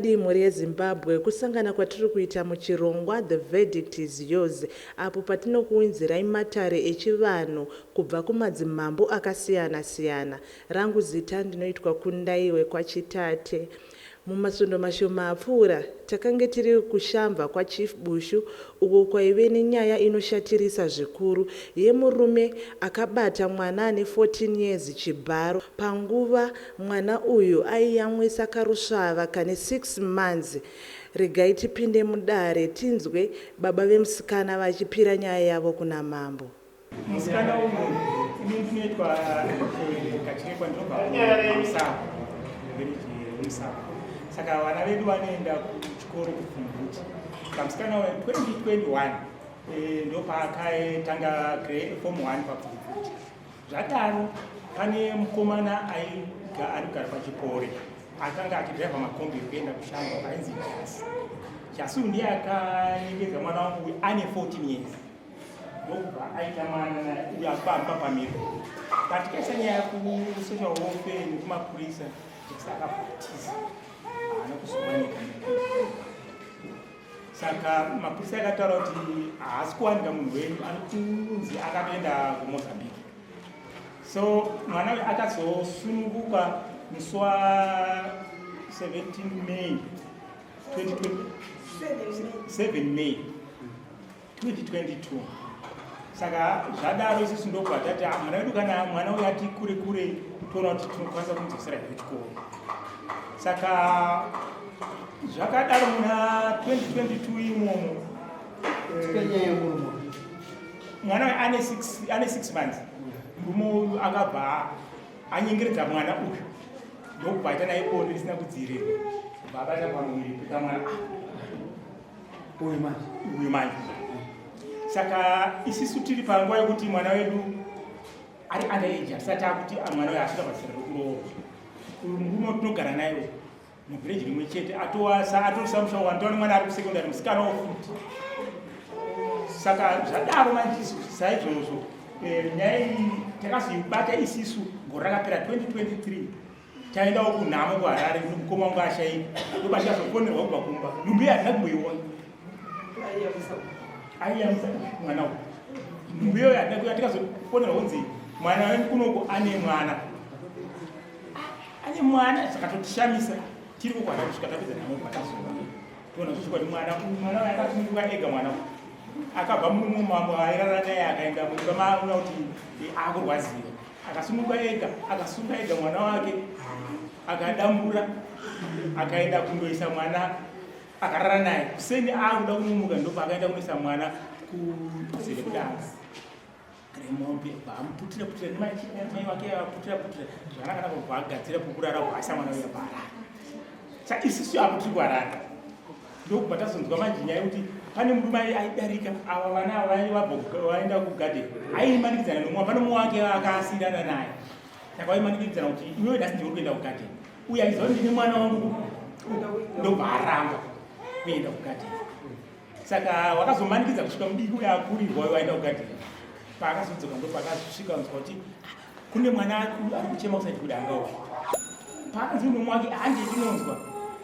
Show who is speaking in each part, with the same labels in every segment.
Speaker 1: Makadii mhuri yeZimbabwe, kusangana kwatiri kuita muchirongwa The Verdict is Yours apo patinokuunzirai matare echivanhu kubva kumadzimambo akasiyana siyana. Rangu zita ndinoitwa Kundai wekwaChitate. Mumasvondo mashoma apfuura, takange tiri kuShamva kwaChief Bushu uko kwaive nenyaya inoshatirisa zvikuru yemurume akabata mwana ane 14 years chibharo panguva mwana uyu aiyamwisa karusvava kane 6 months. Regai tipinde mudare tinzwe baba vemusikana vachipira nyaya yavo kuna mambo.
Speaker 2: Musikana uyu ini ndinoitwa eh, Kachirekwa ndinobva kuMusapa village yeMusapa. Saka vana vedu vanoenda kuchikoro kuPfumvuti. Saka musikana uyu 2021 eh, ndopaakatanga form 1 paPfumvuti. Zvadaro pane mukomana aiga anogara paChipore akanga achidhiraivha makombi ekuenda kushango ainzi Jasi. Jasi uyu ndiye akanyengedza mwana wangu uyu ane 14 years. ndokubva aita mwana uyo akubamba pamiro patikaisa nyaya kusocial welfare nekumapurisa jasi akabvatiza haana kuzowanika saka mapurisa akataura kuti haasi kuwanika munhu wenyu ari kunzi akatoenda kumozambique so mwana uyu akazosununguka musi wa 17 may 7 may 2022 saka zvadaro isusu ndobva tati ah, mwana wedu kana mwana uyu ati kure kure toona kuti tinokwanisa kumudzosera here kuchikoro saka zvakadaro muna 2022 imomo eh, mwana uyu ane 6 months murume uyu akabva anyengeredza mwana uyu ndokubva aita naye bonde risina kudziirirwa kubva abata pamuviri pekamwana ah.
Speaker 3: uyu manje
Speaker 2: uyu manje saka isisu tiri panguva yekuti mwana wedu ari under age hatisati akuti ah, mwana uyu asvika pazera rekuroorwa uyu murume tinogara naye muvhireji rimwe chete atorisa musha wani mwana ari kusekondari musikana wofuti saka zvadaro manje saizvozvo eh, nyaya iyi takazoibata isisu gore rakapera 2023 taendawo kunhamo kuharare kuti mukoma wangu ashaika ndoba ndichazofonerwa kubva kumba nhumbi iyo handina kumboiona aiyamisa mwana uyu nhumbi iyoyo handina kuiona tikazofonerwa kunzi mwana wenyu kunoko ane mwana ane mwana zvakatotishamisa tiri kukwana kusvika tapedza nhamo patazova toona zvochokwadi mwana mwana uyu akasununguka ega mwana uyu akabva murume mambo airara naye akaenda mumba maona kuti akurwadziwa akasununguka ega akasunga ega mwana wake akadambura akaenda kundoisa mwana akarara naye kuseni akuda kunomuka ndopa akaenda kunoisa mwana kuzere kudanga remombe vamuputira putira nemai wake vaputira putira zvakanaka kubva agadzira pokurara bvaisa mwana uya paarara sa isisu apo tiri kuharara ndokubva tazonzwa manje nyaya yekuti pane murume aidarika ava vana ava vaenda kugadheni aimanikidzana nomumwe pane mumwe wake akasiyana naye saka vaimanikidzana kuti iwewe nhasi ndiwe kuenda kugadheni uye aiziva kuti ndine mwana wangu ndobva aramba kuenda kugadheni saka wakazomanikidza kusvika mudiki uye akurirwa uyo aenda kugadheni paakazodzoka ndopakasvika nzwa kuti ah, kune mwana ari kuchema kusati kudanga uyu paakanzi murume wake handi ndinonzwa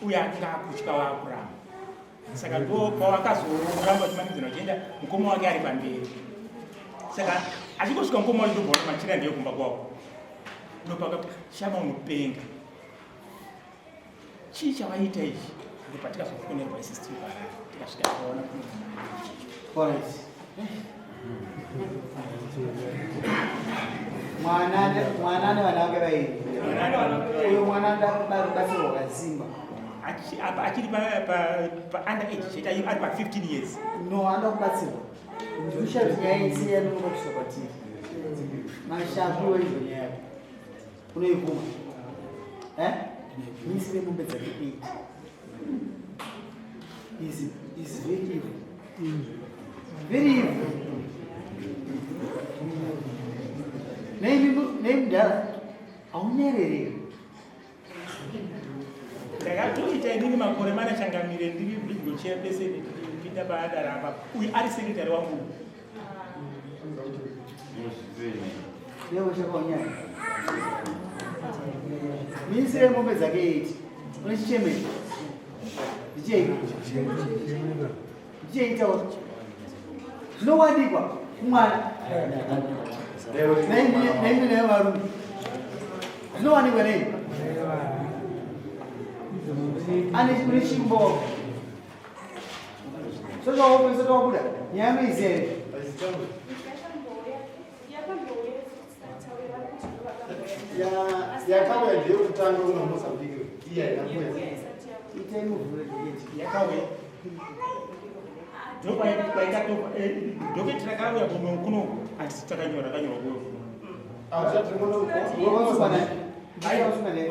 Speaker 2: uyo akanga akutya waakuramba saka ndo pawakazoramba uchimanikidzana uchienda mukoma wake ari pamberi saka achingosvika mukoma wake ndobvaona machira ndiye kumba kwavo ndopakati shama unopenga chii chawaita ichi ndopatikazofonerwa isisi tiri kuharare tikasvika tikaona kune
Speaker 3: mwana ane vana vake vairi uyo mwana anoda rubatsiro rwakasimba
Speaker 2: apa achiri pa under age chete ari pa 15 years
Speaker 3: no anoda kubatsirwa ndikushati nyaya isiya inoda kusvika kwatiri mashapi weizvo nyaya yako unoibvuma eh? misi nemombe dzake 8 is very evil very evil nei mudhara haunyerereri
Speaker 2: ndakatoita inini makore mana changamire ndiri bridgo chairperson ndipinda paadara apa uyu ari sekretary wangu
Speaker 3: Misire mombe dzake 8 une chichemeri. Ndichei? Ndicheitawo. Zvinowanikwa kumwana. Naimi nayo varume. Zvinowanikwa nei? Ane une chimbo. Saka wabuda. Nyaya muiziva here?
Speaker 4: Yakauya ndeyekutanga kuna Mozambique iya yakauya.
Speaker 3: Itai muvhure tiketi.
Speaker 2: Yakauya doketi rakauya kuno kuno handisi takanyora rakanyorwa kuyo.
Speaker 3: Wakasungwa nani? Wakasungwa nani? Eh?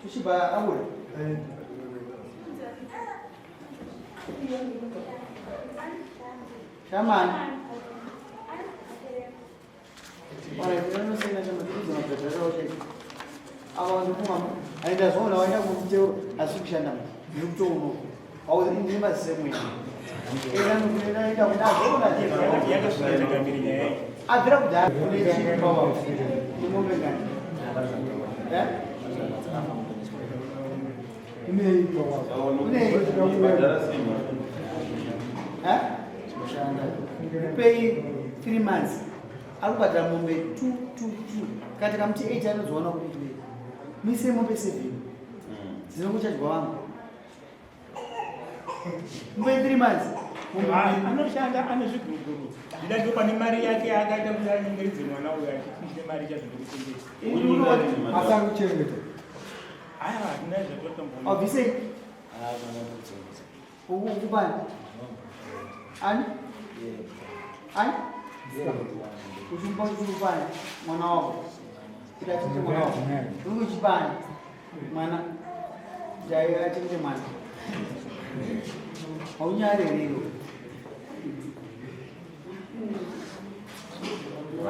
Speaker 3: Toshiba abuda. Shamani. Aenda zvaona waenda kumutero asi kushanda nekutoona ndine mazisemwe enda kudazoona
Speaker 2: Yakasvika nyaya iyi.
Speaker 3: Abvira kudhara une chipa nemombe ngani? Eh? Une Eh? Upei 3 months ari kubhadhara mombe 2 2 2 kati kamuti 8 anozoona kuti muise mombe 7 dzinongochadya vangu mumbe 3 months mombe mbiri.
Speaker 2: Anoshanda ane zviguruguru ndida ndo pane mari yake yaakaita kuti anyengeredze mwana uyu achiti ndine mari ichazondikuchengeta.
Speaker 3: Ini unoti
Speaker 4: Asari kuchengeta.
Speaker 2: Aiwa, hatina zvatotomboona.
Speaker 3: Abvisei ukupani ani ani uchimba uchikupani mwana wako kuti achengete mwana wako uri kuchipani mwana kuti achengete mwana haunyarerero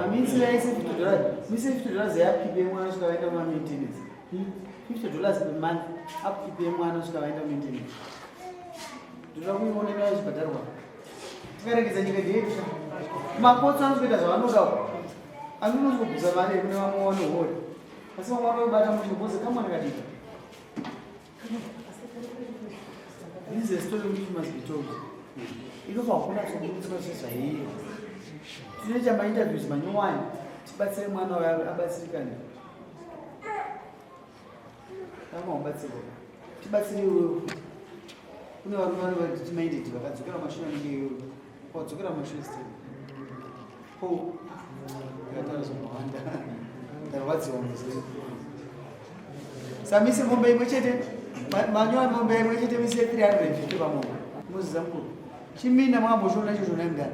Speaker 3: amisira ise $50 mise $50 yeupkeep yemwana svika vaenda kumamaintenance. $50 per month upkeep yemwana svika vaenda kumaintenance. Ndoda kuionera ichibhadharwa. Tikaregedza nyika yedu, makotsi anozoita zvavanoda. Anonozobvisa mari yekune vamwe vanohori, asi vamwe vanobata mushe bose kamwana kadika. This is a story which must be told. Inofa hakuna kuzoburitswa sezvairi. Tinoita mainterviews manyowani tibatsire mwana uyo abatsirikane. Kama ubatsirwa tibatsire iwewe. Kune varume vari vari vakadzokera mashure anenge iwewe wadzokera mashure still po ndakataura zvakawanda, ndarwadziwa muzivi. Samise mombe imwe chete manyowa mombe imwe chete mise 350 pamombe. Muziza mukuru chimina makambochiona icho chona mudara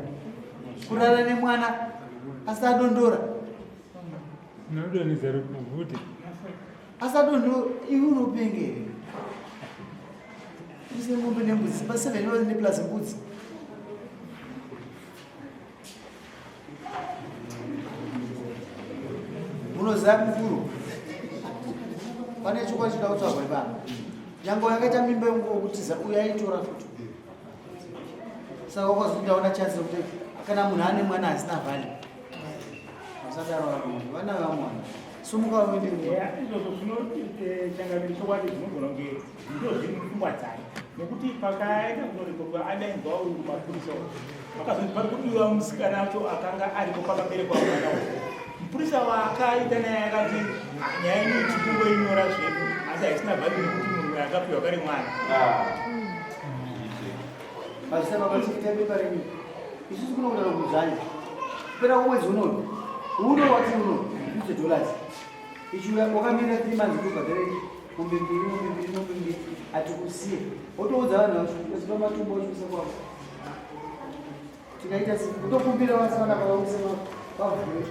Speaker 3: kurara nemwana asi adondora.
Speaker 5: Unodonhedza rupuvhute.
Speaker 3: Asi adondora iwe unopengere ise mombe nembudzi pa7 neplus mbudzi. Munoziva mukuru pane chokwadi chinoda kutsvagwa ipapa. Nyange yakaita mimba yongokutiza uyo aitora futi, saka wakazoti ndaona chance yekuti kana munhu ane mwana asina value. Vasadaro varume, vana vamwana sumuka uende.
Speaker 2: Izvozvo zvino changamiri chokwadi zvinogona kunge ndo zviri mupfungwa dzake, nekuti pakaenda kunorekodwa adainzwa uyu mapurisa uyu vakazonzi pari kudiwa musikana wacho akanga aripo pakaberekwa mwana uyu. Mupurisa wakaita naye akati, "Ah, nyaya ino tikungoinyora zvedu asi haisina value nekuti munhu akapiwa kare mwana."
Speaker 3: Mazita baba chiita bepa renyu. Isusu kuno kutaura kudzvanya. Kupera kwemwedzi unoyu. Uno wati uno $50. Ichiuya wakamira 3 months kubhadhara mombe mbiri, mombe mbiri, mombe mbiri. Hatikusiye. Wotoudza vanhu vacho uziva matumbo ochiusa kwako. Tikaita se kutokumbira vasana vause vavhure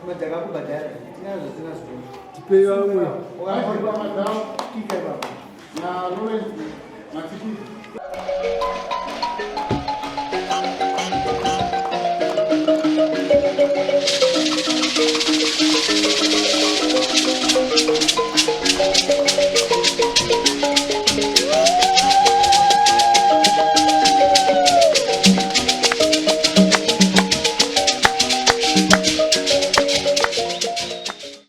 Speaker 3: madhaka kubhadhara. Tinazvo tinazvo.
Speaker 5: Tipei vamwe.
Speaker 3: Wakangoripa kika.